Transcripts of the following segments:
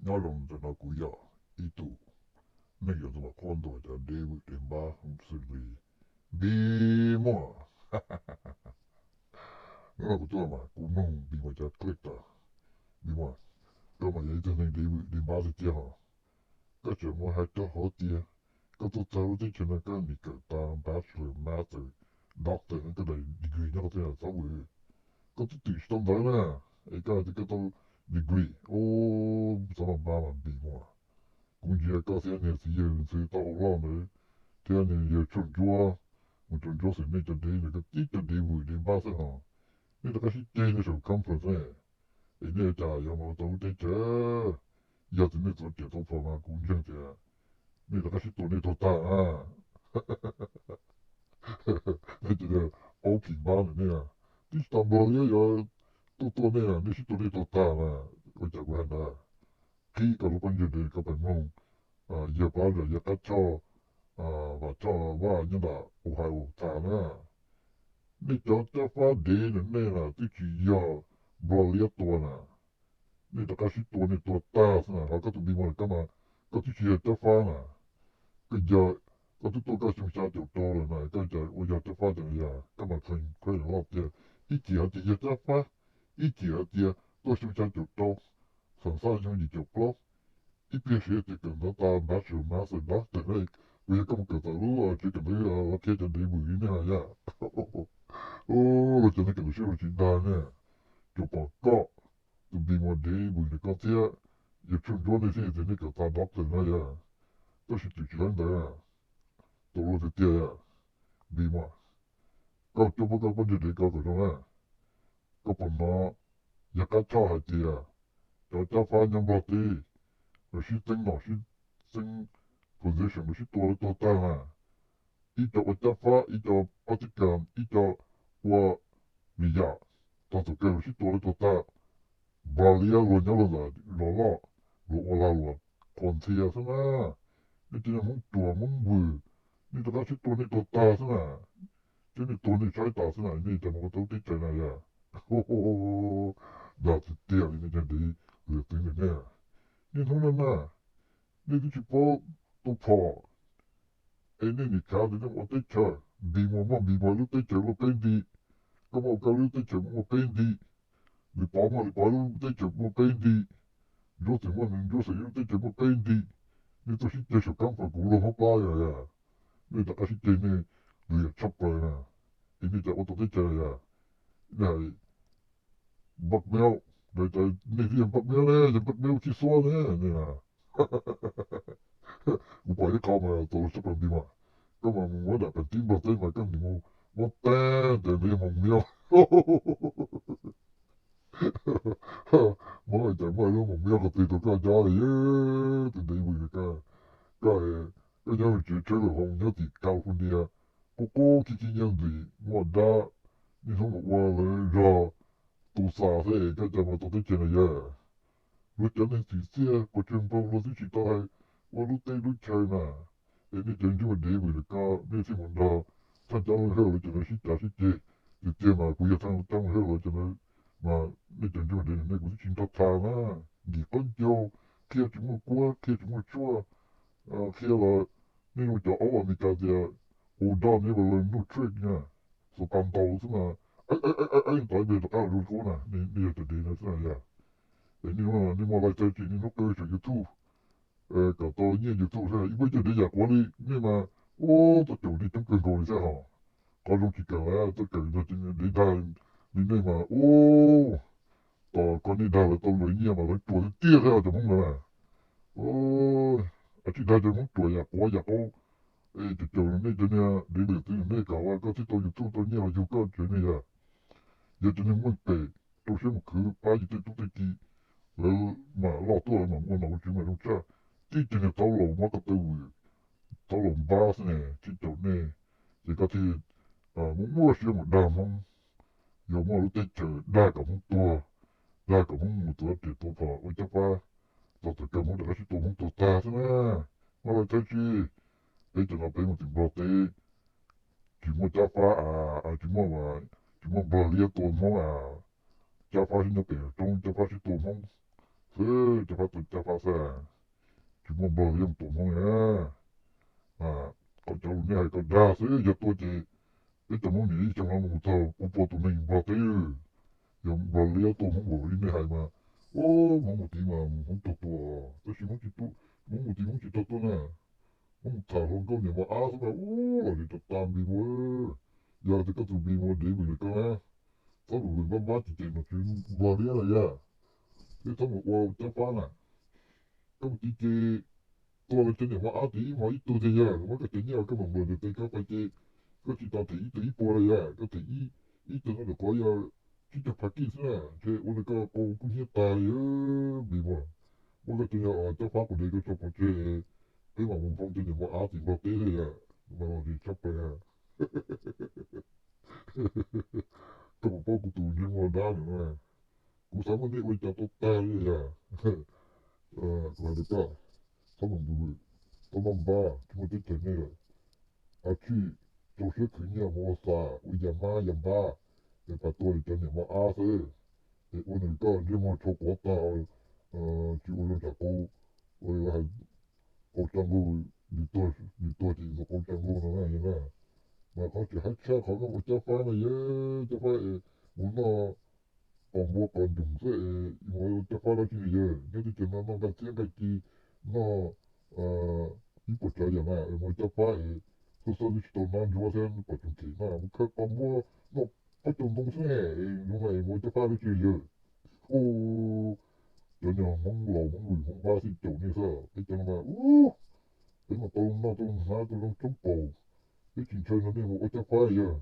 Nyob zoo ntawm no kuv yog ib tug neeg yuav ntxuav qhuab ntuas cov dev vwm dev npab xws li Npis Muas. Hnub no kuv tuaj mas kuv mloog Npis Muas cov clip tas. Npis Muas, koj mas yog ib tug neeg dev vwm dev npab tiag tiag hos. Koj tseem muaj hais rau hauv tias koj tuaj txog lub teb chaws no koj nim kawm tau bachelor, master, doctor, koj daim degree nyob qhov twg txhob vwm. Koj twb twm tsis tau ntawv na, es koj hais tias koj tau degree, o, txhob los npab mas Npis Muas. Kuv ntsia koj thiab niag txiv yawg ntxhw tau hauv loj ntawd thiab niag yawg tshuaj ntsuab, mus rau ntsuab xwm nej cov dev ntawd koj tib cov dev vwm dev npab xwb hos. Nej rov qab sib ceg nej saum comfort ne, es nej ua cas yuav mus tau lub teb chaws? Yog tias nej txom riam tau phom mas kuv ntseeg tias nej rov qab sib tua nej tuag tag na. Nej cov aub phim npab ntawm nej, twb tsis tau nplog li yuav tuaj tua nej, nej sib tua nej tuag tag na. Ua cas kuv hais ntawd? Qhib koj lub pob ntseg dev koj pais mloog yawg plab zom yawg qab choj, Vam Choj Vaj nyob nram Ohio tham na. Nej cov cab fab dev ntawm nej na twb tsis yog nplog liab tua na. Nej rov qab sib tua nej tuag tag xwb na. Ho koj tus Npis Muas koj mas, koj twb tsis yog cab fab na. Koj yog, koj twb tuaj kaj xyoo xya caum rau lawm na, koj cas ua yog cab fab cas yog? Koj mas kheev kheev loj tiag, ib chim hais tias yog cab fab, ib chim hais tias tuaj xyoo xya caum rau, xam xaj xyoo yim caum plaub, ib pliag siv tias kawm ntawv tas npav tsuas mas xav dab tawm na, kuv yog koj mus kawm tau lub tsev kawm ntawv los qhia cov dev vwm li nej hais yam. Los cov neeg kawm ntawv siab los tsis dag ne, tsuas pom koj tus Npis Muas dev vwm ntawm koj thiab yawg tshuaj ntsuab nej thiaj tias nej kawm tas doctor na yog, tab sis twm tsis laib ntawv, tus luag tiag tiag. Npis Muas, koj coj muab koj pob ntseg dev koj kom zoo na. Koj puas hnov yawg qab choj hais tias cov cab fab nyob Nplog teb, lawv sib txeeb nom sib txeeb position, lawv sib tua lawv tuag tag na? Ib co ua cab fab, ib co pab tib kas, ib co ua vim yam tog txom kawg lawv sib tua lawv tuag tag. Nplas liab luag nyob luag ntawm los loj, luag ua lag luam qhuas ntxhias xwb na. Nej cov niag Hmoob ruam Hmoob vwm, nej rov qab sib tua nej tuag tag xwb na. Thiab nej tuag nej tshaib tas xwb na, nej cov mus ua tau teb chaws na yog. Dag tiag tiag li nej cov dev lwm txwv ntawm nej. Niaj hnub no na, nej twb tsis paub tu phom, es nej nim khav tias nej mus ua teb chaws, Npis Muas muaj Npis Muas lub teb chaws muaj peb nti, koj muaj koj lub teb chaws muaj peb nti, Lis Pov muaj Lis Pov lub teb chaws muaj peb nti, Ntsuab Xwm muaj Ntsuab Xwm lub teb chaws muaj peb nti. Nej tuaj sib ceg saum kab fas kuv luag hmab plab yog, nej rov qab sib ceg nej lwm yam tshaj plaws na. Es nej cov ua tau teb chaws yog, nej hais npaj meb, nej twb yog npaj meb ne, yog npaj meb ua txij xuab ne, nej na. Kuv pom ib qho mas txaus luag tshaj plaws Npis Muas, koj mas mus muab daim pem tib Nplog teb mas koj nim mus muab teb tes nws yog moos miab. Muab cas muaj lub moos miab qhov twg rau koj cob li, tus dev vwm koj. Koj, koj nyob tsev tshawb lawm hoo nyob tim California, qub qub khib khib nyiab ntxim muaj dab, niaj hnub mus ua lawv zog tu xas xwb, koj cas mus tau teb chaws no yog? Luag cov neeg txim txiaj quas tsawg npaug luag twb tsis tau hais ua lub teb lub chaw na. Es nej cov ntsuag dev vwm koj, nej thiaj mus nrog thaj cab lub hawj lawv cov no sib cav sib ceg. Tiag tiag mas kuv yog thaj cab lub hawj lawv cov no, mas nej cov ntsuag dev nej kuv twb tsis nrog tham na. Nkim qaub ncaug, qhia tsis muaj kuab, qhia tsis muaj tshuaj, qhia los nej zoo cov aub Amelikas tias, u dog never learn no trick na, xuas pas ntaus xwb na, ntov ib pliag rov qab los zoo li qub na, nej yog cov dev no xwb na yog. Es nej muaj lais txhais tsis nej hnub qw saum YouTube kom tau nyiaj YouTube thiab, ib puab cov dev yam quav li nej mas, ua tuaj caum nej coob kawg nkaus li thiab hos. Qhov zoo tsis kawm lawm tuaj kawm nrog dev dag li nej mas, ua, tos koj nej dag lawv tau lawv nyiaj mas lawv ruam tiag tiag thiab cov Hmoob no na. Tsis dag cov Hmoob ruam yam quav yam qaub, es caum caum nej cov niag dev lwm txwv nej kom ua koj thiaj tau YouTube tau nyiaj los yug koj tsev nej yog. Yog cov niag meej pem rau siab mus khwv pab yus tej tub tej ki, lawv mam loj tuaj lawv mam ua nom ua tswv mas zoo tshaj. Tib cov niag thaub laus mob ko taw vwm, thaub laus npab xwb ne thiaj caum nej, ces koj thiaj muaj muaj siab mus dag Hmoob. Yog muaj lub teb chaws dag kom Hmoob tuag, dag kom Hmoob mus tua riam tua phom ua cab fab, txog thaum kawg Hmoob rov qab sib tua Hmoob tuag tag xwb na. Muaj lais txhais tsis, peb cov no peb mus tim Nplog teb, tsis muaj cab fab, tsis muaj, tsis muaj Nplog liab tua Hmoob, cab fab sib nyob pem roob, cab fab sib tua Hmoob, xwb, Caj Fab tua Caj Fab xwb, tsis muaj Nplog li tuam Hmoob na. Qhov cov lus nej hais ko dag xwb, yog tuaj ces peb cov Hmoob niam ib xyoo no mus txog pua pua tus neeg Nplog teb, yog Nplog liab tuaj Hmoob npaum li nej hais mas, ub, Hmoob mus tid mas Hmoob raug tua, tab sis Hmoob tsis tu, Hmoob mus tid Hmoob tsis raug tua na. Hmoob mus tham hluas nkauj niam mos ab xwb mas ub, los li rau tas npis mus. Yog tias koj tus npis mus dev vwm lawm koj na, txhob mus vwm npab npab ces ces nom tswv Nplog liab lawm yog, thiab txhob mus ua Caj Fab na. Koj mus tid ces tua los cov niam mos ab tim ib hmos ib tug tiag yog, muab koj cov nyiaj uas koj mam nplawm ntawm tes koj pais ces koj tsis tas them ib tug ib puas lawm yog, koj them ib tug no ntawm qhov yog tsib caug phav kij xwb na, ntshe ua rau koj qau kub hnyiab tag li. Npis mas, muab koj cov nyiaj uas Caj Fab kuv dev koj tso pov tseg, peb mam mus nphoo cov niam mos ab tim Nplog teb thiab yog, mas los ntsis tshaj plaws. Koj puas paub kuv tus ntsej muag dab lawm na, kuv xav muab nej ua li cas tau tag li yog. Kuv hais rau koj, txhob mus vwm, txhob npab npab, tsis muaj teb chaws nej lawm. A tsij rau siab khwv nyiaj mus ua xas ua yas mab yas npab, es pas tua li cov niam mos ab xwb, es ua nws koj ntsej muag tshau quav tag, tsis ua zoo tsam qau, ua hais qau tsa nqug, nws tuag ces ntxuav qau tsa nqug no na yog na. Mas qhov tseem haib tshaj qhov koj ua Caj Fab no yog Caj Fab es mus noj qos npua qos ncoos xwb es mus ua Caj Fab dab tsi li yog, nyob teb chaws no noj nqaij txiab nqaij ci, noj ib puas tsav yam na, mus ua Caj Fab es xab xab twb tsis tau nab ntsuab thiab pom tsoom them na, mus khawb qos npua noj pab caug ntoo xwb ne, zoo no es mus ua Caj Fab dab tsi li yog. Ub, cov niag Hmoob laus Hmoob vwm Hmoob npab xij caum nej xwb, peb cov no mas ub, peb mas tau noj tau hnav tau zoo tshoob paus, peb tsis ntshaw nrog nej mus ua Caj Fab yog.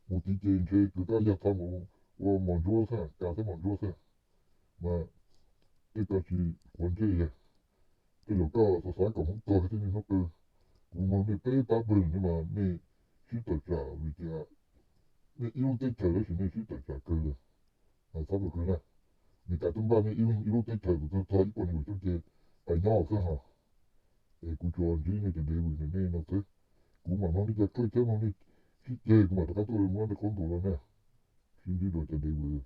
Mus tid ces ntshe kwv kab yag tha mus ua mos ntsuab xwb, kav xwb mos ntsuab xwb. Mas tej ko tsis quav ntsej yog, tej zaum koj xav xav kom Hmoob tuag thiab nej hnub qw. Kuv mloog nej peb pab pawg no mas nej sib tawm tsam vim tias nej ib lub teb chaws tab sis nej sib tawm tsam kawg li. Txhob rau kawg na, nws kav tub npaj nej ib leeg ib lub teb chaws tus txog ib puas nees nkaum xyoo ces pais nyob xwb ho. Es kuv tsuas ntsib nej cov dev vwm ntawm nej no xwb. Kuv mam mloog nej cov qwj thiab mloog nej sib ceg kuv mam rov qab tuaj muab nej qhuab ntuas los na. Sib ntsib dua cov dev vwm.